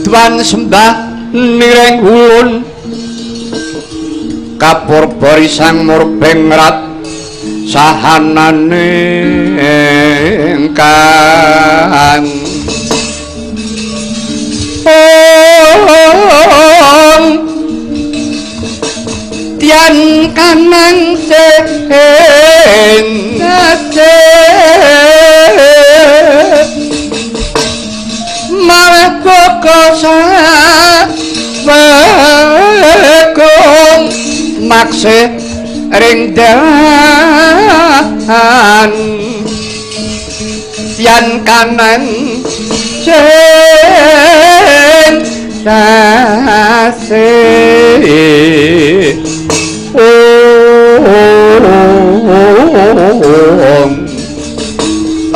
Tuan sembah nireng ulun kapur barisang murbeng rat sahanane kang om tian kanang sing malah boko sawekung makse ring dahan tian kanan sing sase om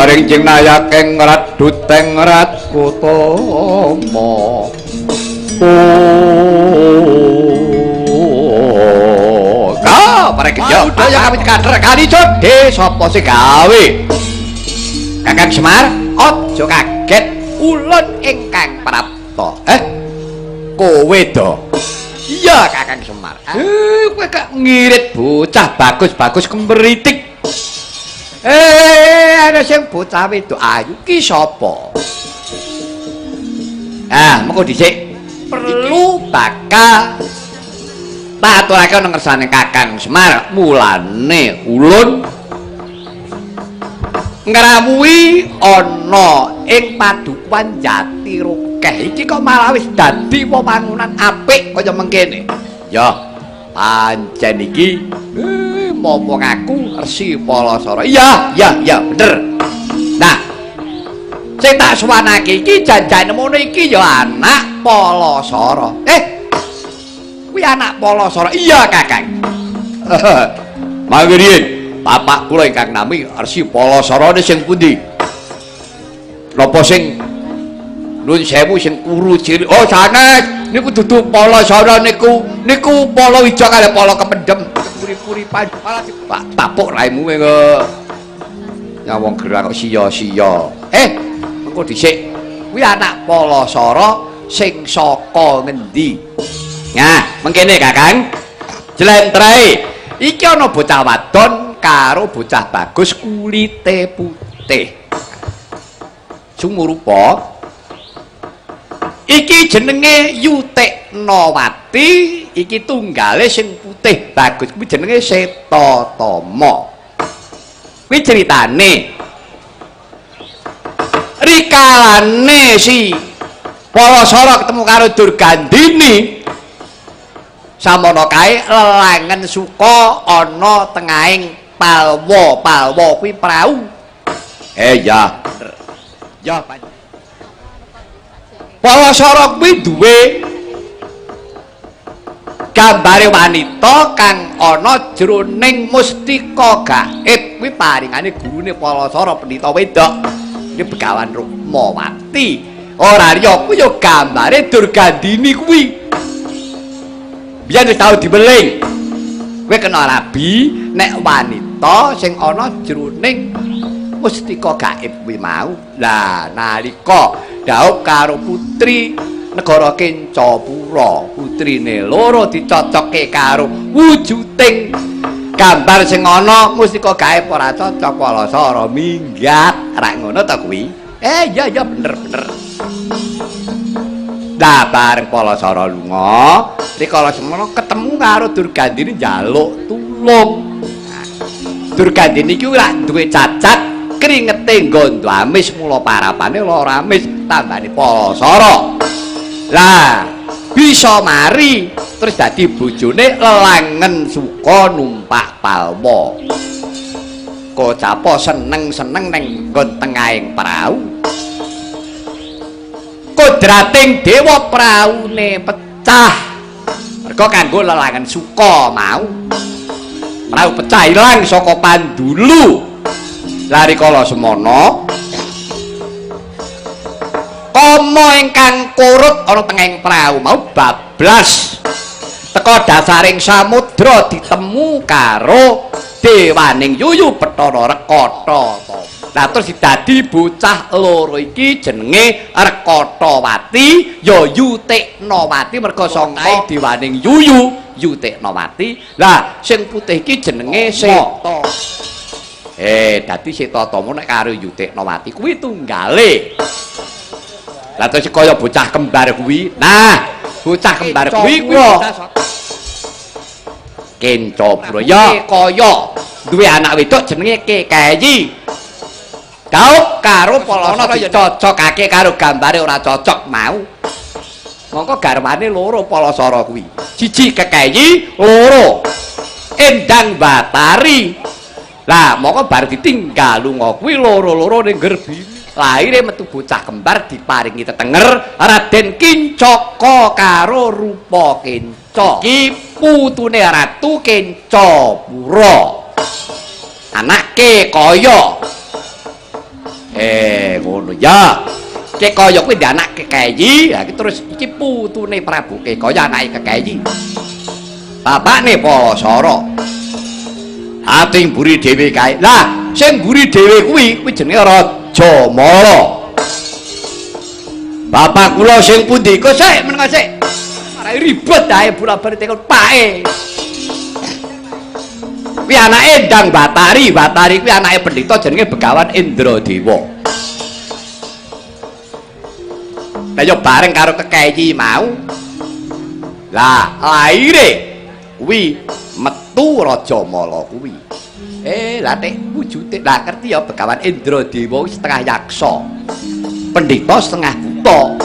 ring jeng nayakeng rat duteng rat kutama. Oh, ka pare kejo budaya kami kader kali codhe sapa sing gawe? Kakang Semar, aja kaget ulun ingkang prapta. Kowe do? Iya Kakang Semar. Kowe kok ngirit bocah bagus-bagus kemeritik. Ana sing bocah wedok ayu ki sapa? Ah, mengko dhisik perlu bakal tak aturake ana ngersane Kakang Semar. Mulane ulun ngrawuhi ana ing padukuhan Jatirokeh iki kok malah wis dadi wewangunan apik kaya mengkene. Ya, pancen iki momong aku Resi Palasara. Iya, iya, iya, bener. Nah, sing tak suwanake iki janjane mono iki ya anak Palasara. Kuwi anak Palasara. Iya, Kakang. Mangga riyin, bapak kula ingkang nami Resi Palasara sing pundi? Napa sing nuwun sewu sing kuru cilik? Oh, sanes. Niku dudu Palasara niku. Niku Palawija kalih pala kependhem. Puri-puri malah Pak tapuk raimu kok. Nyawang gerang kok sia-sia. Mengko dhisik. Kuwi anak Palasara sing saka ngendi? Nah, mengkene Kakang. Jlentrehe. Iki ana bocah wadon karo bocah bagus kulite putih. Sumurupa iki jenenge Yuteknawati, iki tunggale sing putih bagus kuwi jenenge Setatama. Kuwi ceritane. Rikalane si Palasara ketemu karo Durgandini, samono kae lelangen suka ana tengahing palwa. Palwa kuwi prau. Ya. Ya, Palasara kuwi duwe gambare wanita kang ana jroning mustika gaib. Kuwi paringane gurune Palasara pendhita wedok. Iki Begawan Rukmawati. Ora liya kuwi ya gambare Durgandini kuwi. Biyen wis tau diweling. Kowe kena rabi nek wanita sing ana jroning mustika gaib kuwi mau. Lah nalika dhaup karo putri negara Kencapura, putrine loro dicocokke karo wujuding gambar sing ana mustika gaib ora cocok Palasara minggat. Rak ngono ta kuwi? Iya iya bener-bener. Lah bareng Palasara lunga, rikala semono ketemu karo Durgandini njaluk tulung. Nah, Durgandini iki ora duwe cacat, kringete nggondo amis mula parapane lara amis tambane Palasara. Lah bisa mari terus dadi bojone lelangen suka numpak palma. Kocapa seneng-seneng ning nggon tengahing prau. Kodrating dewa praune pecah. Mergo kanggo lelangen suka mau. Prau pecah ilang saka pandulu. Lah rikala semono kama ingkang kurut ana tengahing prau mau bablas. Teka dasaring samudra ditemu karo dewaning Yuyu Bathara Rekata. Lah terus dadi bocah loro iki jenenge Rekatawati ya Yutiknawati merga sangka dewaning Yuyu Yutiknawati. Lah sing putih iki jenenge Seta. Dadi Seta Tama nek karo Yutiknawati kuwi tunggale. Lah terus kaya bocah kembar kuwi. Nah, bocah kembar kuwi kuwi Kencapura ya kaya duwe anak wedok jenenge Kekeyi. Daup karo Palasara dicocokake karo gambare ora cocok mau. Mongko garwane loro Palasara kuwi. Siji Kekeyi, loro Endang Batari. Lah mongko bar ditinggal lunga kuwi loro-loro ning Gerbini. Lahire metu bocah kembar diparingi tetenger Raden Kincaka karo Rupa Kenca. Iki putune Ratu Kencapura. Anake Kaya. Ngono ya. Kekaya kuwi ndek anak Kekeyi, ha iki terus iki putune Prabu Kekaya anake Kekeyi. Bapakne Palasara. Ati mburi dhewe kae. Lah, sing mburi dhewe kuwi kuwi jenenge Raja Mala. Bapak kula sing pundi? Kok sik meneng sik. Marai ribet ae bola-bali tekon pake. Kuwi anake Endang Batari, Batari kuwi anake pendhita jenenge Begawan Indradewa. Lah ya bareng karo Kekeyi mau. Lah laire kuwi metu Raja Mala kuwi. Lah nek wujude lah ngerti ya Begawan Indradewa setengah yaksa. Pendhita setengah buta.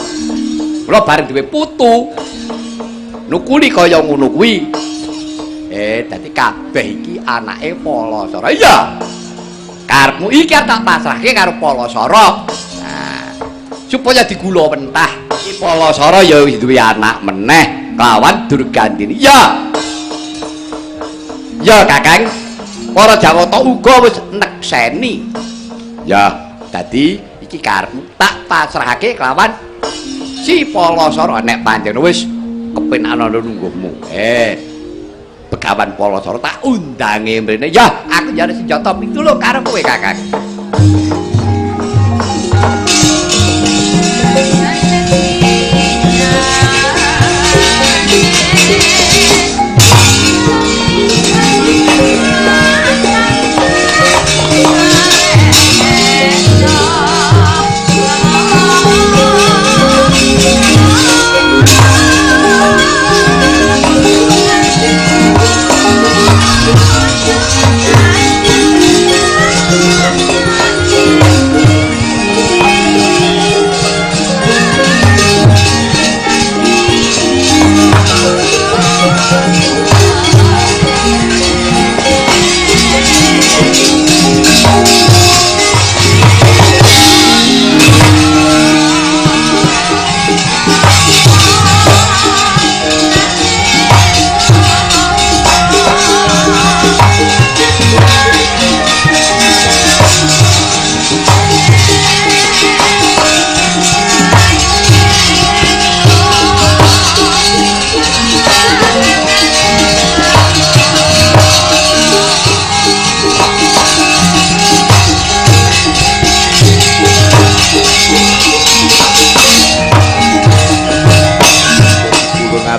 Kula bareng duwe putu. Nukuli kaya ngono kuwi. Dadi kabeh iki anake Palasara. Iya. Karepmu iki tak pasrahke karo Palasara. Nah, supaya digula mentah. Iki Palasara ya wis duwe anak meneh kelawan Durgandini. Iya. Ya, Kakang. Para Jawata uga wis nekseni. Ya, dadi iki karepmu tak pasrahake kelawan si Palasara nek pancen wis kepenak ana lungguhmu. Begawan Palasara tak undange mrene. Ya, aku njane senjata pitulung karo kowe, Kakang. Thank you.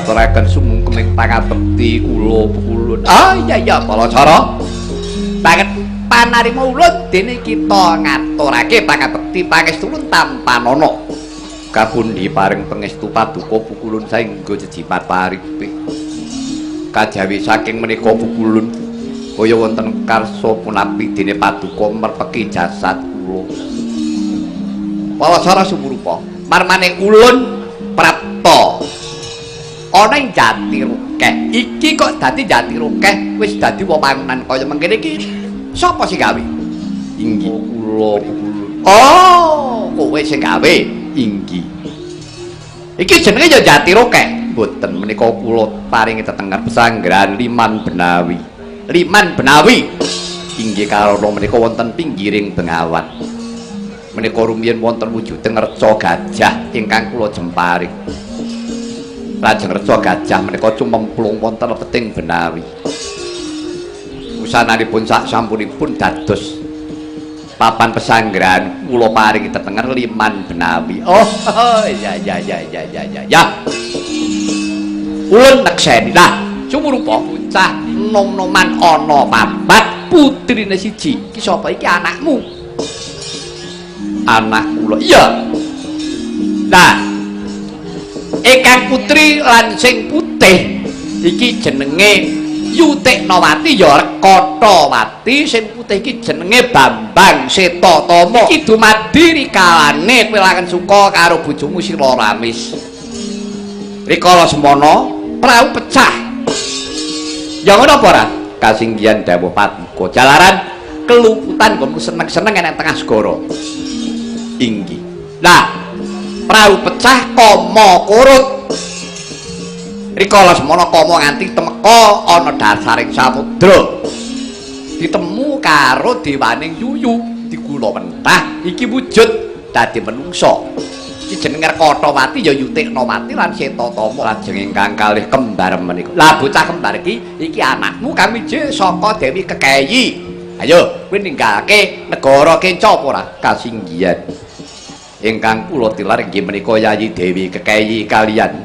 Ngaturaken sumungkeming pangabekti kula pukulun. Ah iya iya Balasara. Banget panarima ulun dene kita ngaturake pangabekti pangestu ulun tampanana. Kapundi paring pangestu paduka pukulun saengga jejimat paripe. Kajawi saking menika pukulun kaya wonten karsa punapi dene paduka merpeki jasad kula. Balasara sumurupa marmane ulun prapta ana ing Jatirokeh. Iki kok dadi Jatirokeh wis dadi wewangunan kaya mengkene iki sapa sing gawe? Inggih kula pukulun. Oh, kowe sing gawe. Inggih. Iki jenenge ya Jatirokeh. Mboten menika kula paringi tetenger pesanggrahan Liman Benawi. Liman Benawi. Inggih karana menika wonten pinggiring Bengawan. Menika rumiyin wonten wujuding reca gajah ingkang kula jempari. Lajeng reca gajah menika cumemplung wonten lebeting Benawi. Wusananipun sak sampunipun dados papan pesanggrahan kula paringi tetenger Liman Benawi. Oh, ya ya ya ya ya ya ya. Ulun nekseni. Lah, sumurupa bocah nom-noman ana papat, putrine siji. Iki sapa iki anakmu? Anak kula. Iya. Lah, ingkang putri lan sing putih iki jenenge Yutiknawati ya Rekatawati, sing putih iki jenenge Bambang Setatama. Iki dumadi rikalane kowe langen suka karo bojomu Sila Ramis. Rikala semono prau pecah. Ya ngono apa ora? Kasinggihan dawuh paduka jalaran keluputan nggonmu seneng-seneng nang tengah segara. Inggih. Lah, prau pecah kama kurut. Rikala semono kama nganti temeka ana dasaring samudra. Ditemu karo dewaning yuyu digula mentah iki wujud dadi menungsa. Iki jenenge Rekatawati ya Yutiknawati lan Setatama. Lajeng ingkang kalih kembar menika. Lah bocah kembar iki iki anakmu kang mije saka Dewi Kekeyi. Ayo kowe ninggalke negara Kenca apa ora? Kasinggihan. Ingkang kula tilar inggih menika Yayi Dewi Kekeyi kalian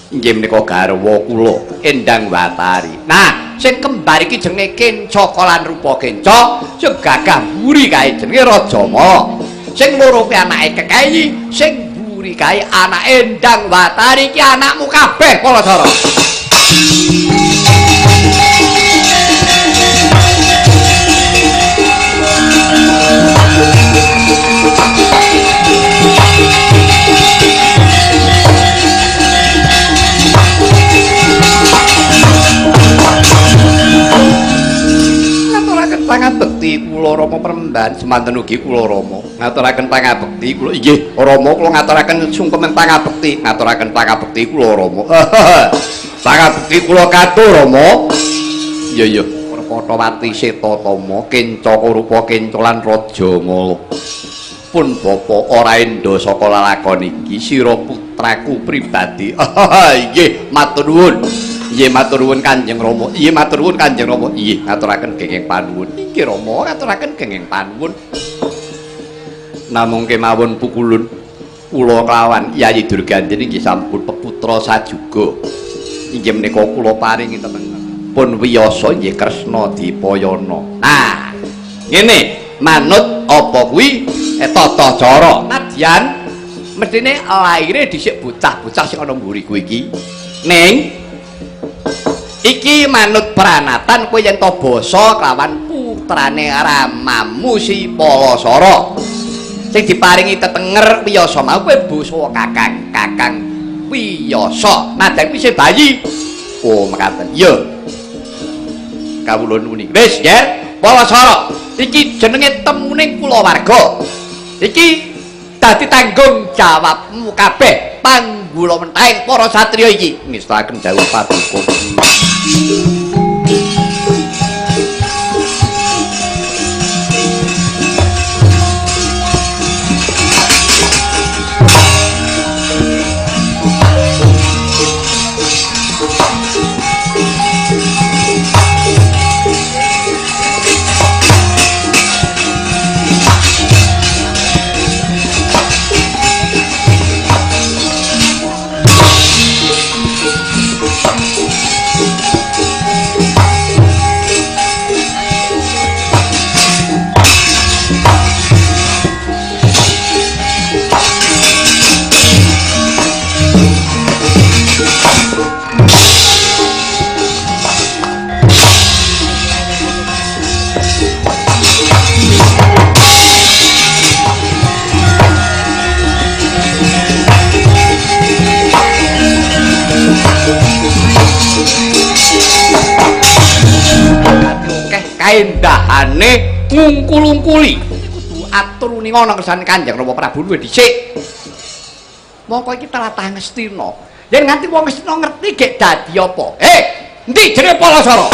inggih menika garwa kula Endang Watari. Nah, sing kembar iki jenenge Kencaka lan Rupa Kenca, sing gagah mburi kae jenenge Rajamala. Sing loro kuwi anake Kekeyi, sing mburi kae anake Endang Watari. Iki anakmu kabeh Balasara. Pangabekti kula Rama Premban, semanten ugi kula Rama ngaturaken pangabekti kula. Inggih Rama, kula ngaturaken sungkemen pangabekti, ngaturaken pangabekti kula Rama. Pangabekti kula katur Rama. Iya iya Rekatawati Setatama Kencaka Rupa Kenca lan Rajamala. Pun bapa ora enda saka lalakon iki sira putraku pribadi. Inggih matur nuwun. Inggih matur nuwun Kanjeng Rama. Inggih matur nuwun Kanjeng Rama. Inggih ngaturaken genging panuwun. Inggih Rama ngaturaken genging panuwun. Namung kemawon pukulun kula kelawan Yayi Durgandini inggih sampun peputra sajuga. Inggih menika kula paringi tetenger. Pun wiyasa inggih Kresna Dipayana. Nah, ngene manut apa kuwi tata cara. Nadyan mestine laire dhisik bocah-bocah sing ana mburi kuwi iki. Ning iki manut pranatan kowe yen to basa kelawan putrane ramamu si Balasara. Sing diparingi tetenger wiyasa mau kowe basa kakang, kakang wiyasa. Nadyan kuwi isih bayi. Oh, mekaten. Iya. Kawula nuni. Wis, Ger, Balasara. Iki jenenge temuning kulawarga. Iki dadi tanggung jawabmu kabeh panggula mentahing para satriya iki. Ngestakaken dawuh paduka. Kaendahane ngungkul-ungkuli. Kudu atur uninga ana kersane Kanjeng Rama Prabu luwih dhisik. Mongko iki tlatah Ngastina. Yen nganti wong Ngastina ngerti gek dadi apa? Endi jenenge Palasara?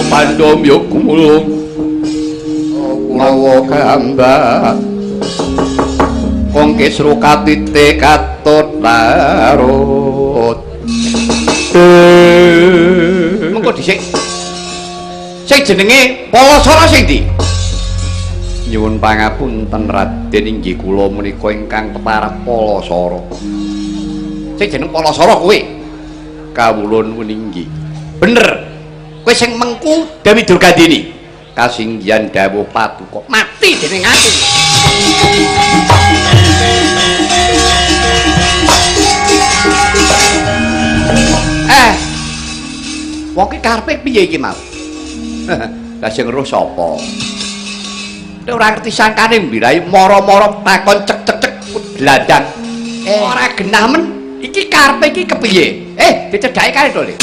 Pandom yo gumulung kulawa gambak kong kisru katite katut larut. Mengko dhisik sing jenenge Palasara sing ndi? Nyuwun pangapunten Raden, inggih kula menika ingkang peparap Palasara. Sing jeneng Palasara kowe? Kawula nuwun inggih. Bener. Kowe sing mengku Dewi Durgandini. Kasinggihan dawuh paduka. Mati dening aku. Wong ki karepe piye iki mau? Lah sing weruh sapa? Nek ora ngerti sangkane mbirai mara-mara takon cek-cek-cek blandang. Ora genah men iki karepe iki kepiye? Dicedhake kae to, Le.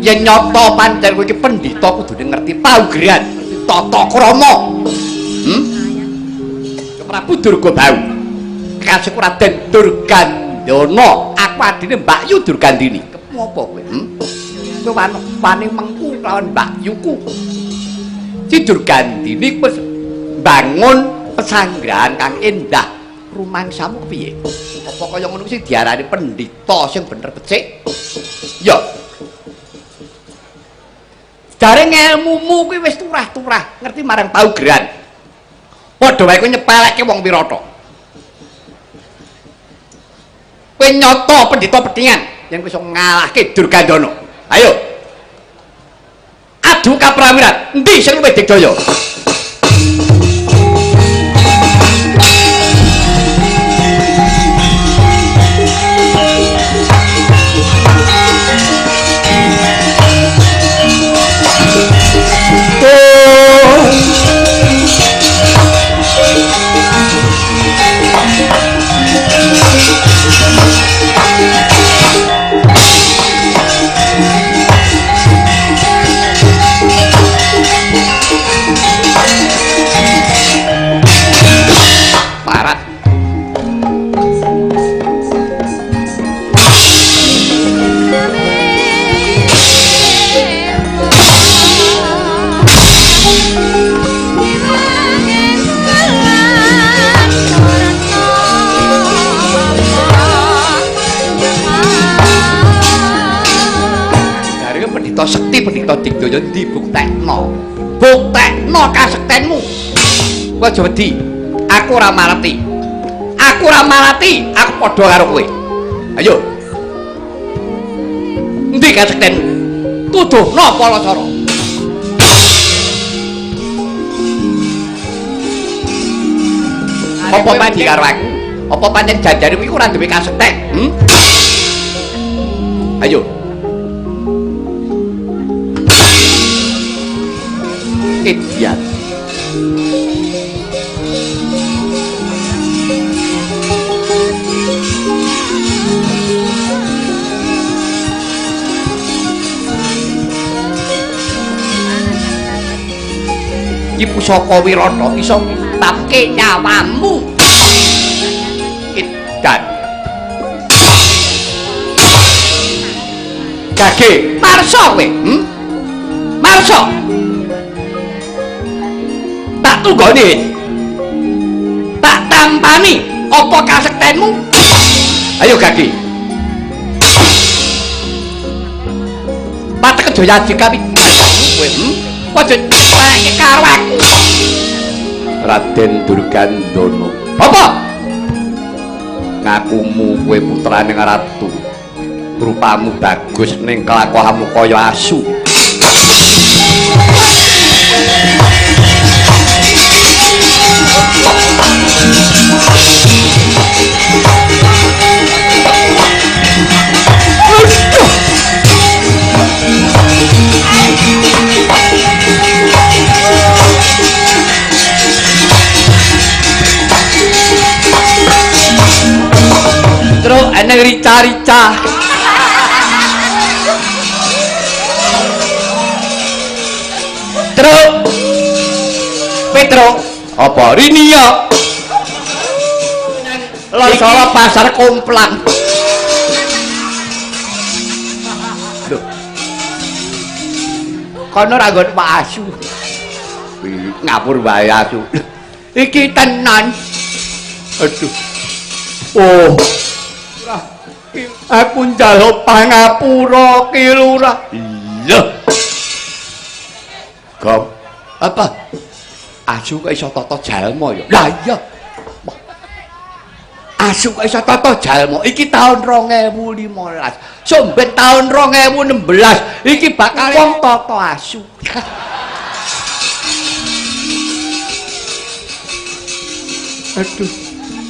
Yen nyata pancen kowe iki pendhita kudune ngerti paugeran, tata krama. Prabu Durga Bau. Kekasihku Raden Durgandana, aku adine Mbak Yu Durgandini. Apa kowe? Kowe wani mengku lawan Mbak Yuku. Si Durgandini wis mbangun pesanggrahan kang endah. Rumangsamu kepiye? Apa kaya ngono sing diarani pendhita sing bener becik? Ya. Jare ngelmumu kuwi wis turah-turah, ngerti marang paugeran. Padha wae kowe nyepelekke wong wirata. Kowe nyata pendhita petingan yen kowe iso ngalahke Durgandana. Ayo. Adu kaprawiran, endi sing luwih digdaya? Wijaya ndi buktekno. Buktekno kasektenmu. Kowe aja wedi. Aku ora marati. Aku ora marati, aku padha karo kowe. Ayo. Endi kasektenmu? Tuduhno Palasara. Apa padi karo aku? Apa pancen janjane kuwi ora duwe kasekten? Ayo. Idiot. Iki pusaka Wirata iso ngutapke nyawamu. Edan. Gage, marsa kowe, Marsa. Tak tunggone. Tak tampani apa kasektenmu? Ayo Gage. Patek Jayadi kami kowe, Aja nyepeleke karo aku. Raden Durgandana. Apa? Ngakumu kowe putrane ratu. Rupamu bagus ning kelakuanmu kaya asu. Truk eneng rica-rica. Truk Petro apa Rinia Lasala pasar komplang. Lho. Kono ra nggon Pak Asu. Ngapur wae asu. Iki tenan. Aduh. Oh. Aku njaluk pangapura Ki Lurah. Iya. Gom. Apa? Asu kok iso tata jalma ya? Lah iya. Asu kok iso tata jalma. Iki taun 2015. Somben taun 2016 iki bakal wong tata asu. Aduh.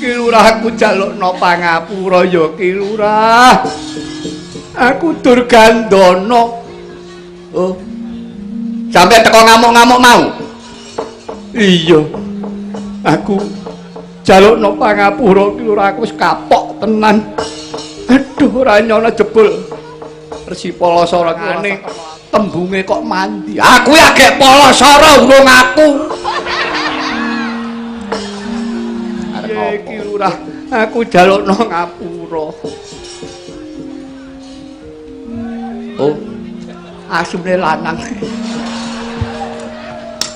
Ki Lurah aku jalukno pangapura ya Ki Lurah. Aku Durgandana. Oh. Sampai teko ngamuk-ngamuk mau. Iya. Aku jalukno pangapura Ki Lurah, aku wis kapok tenan. Aduh ora nyono jebul. Resi Palasara ngene tembunge kok mandi. Aku ya gek Palasara urung aku. Ki Lurah, aku jalukno ngapura. Oh, asune lanang.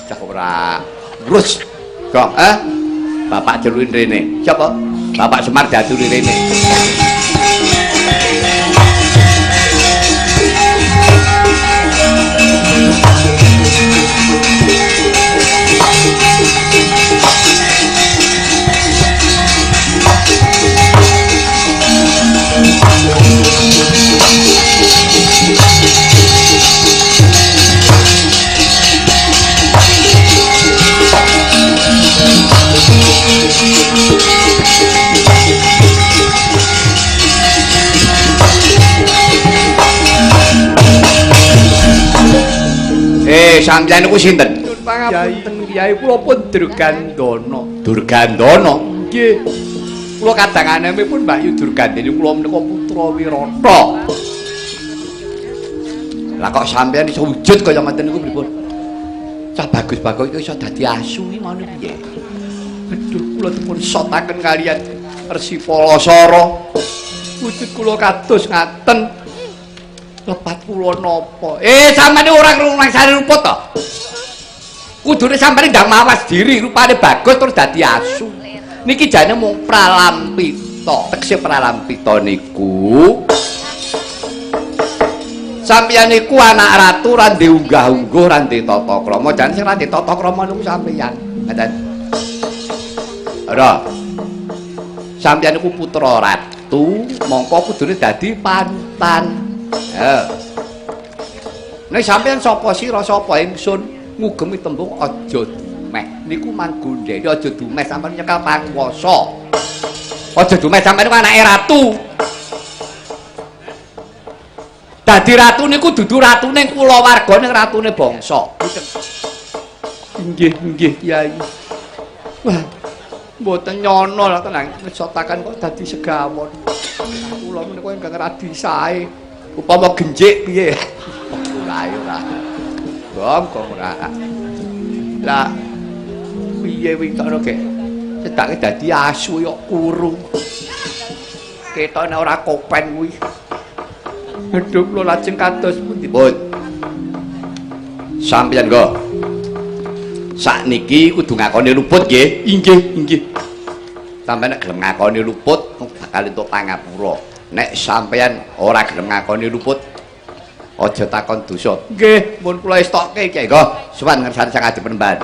Cah ora ngurus. Kok, eh? Bapak jeluin rene. Siapa? Bapak Semar diaturi rene. Sampeyan niku sinten? Pangapunten Kyai, kula pun Durgandana. Durgandana? Nggih. Kula kadanganipun Mbak Yu Durgandini, kula menika putra Wirata. Lah kok sampeyan iso wujud kaya ngoten niku pripun? Cah bagus-bagus iki iso dadi asu iki ngono piye? Aduh, kula dipun sotaken kaliyan Resi Palasara. Wujud kula kados ngaten. Lepat kula napa? Sampeyan ora ngrumangsani rupa to? Kudune sampeyan ndang mawas diri, rupane bagus terus dadi asu. Niki jane mung pralampita. Tekse pralampita niku Sampeyan niku anak ratu ra ndek unggah-ungguh, ra ndek tata krama. Jan sing ra ndek tata krama niku sampeyan. Ngaten. Ora. Sampeyan niku putra ratu, mongko kudune dadi panutan. Ya. Nek sampeyan sapa sira sapa ingsun ngugemi tembung aja dumeh. Niku manggondhene aja dumeh sampeyan nyekel panguwasa. Aja dumeh sampeyan niku anake ratu. Dadi ratu niku dudu ratune kulawarga ning ratune bangsa. Nggih, nggih Kyai. Wah, mboten nyono lah tenang ngesotakan kok dadi segawon. Kula menika ingkang radi sae. Upama genjik piye? Ora ora. Gong gong ora. Lah piye witokno gek? Cedake dadi asu yo kuru. Ketok nek ora kopen kuwi. Aduh, kula lajeng kados pundi? Pun. Sampeyan kok. Sakniki kudu ngakoni luput nggih. Inggih, inggih. Sampeyan nek gelem ngakoni luput bakal entuk pangapura. Nek sampeyan ora gelem ngakoni luput aja takon dosa. Nggih, mun kula estokke iki. Nggo, sowan ngersane Sang Adi Penemban.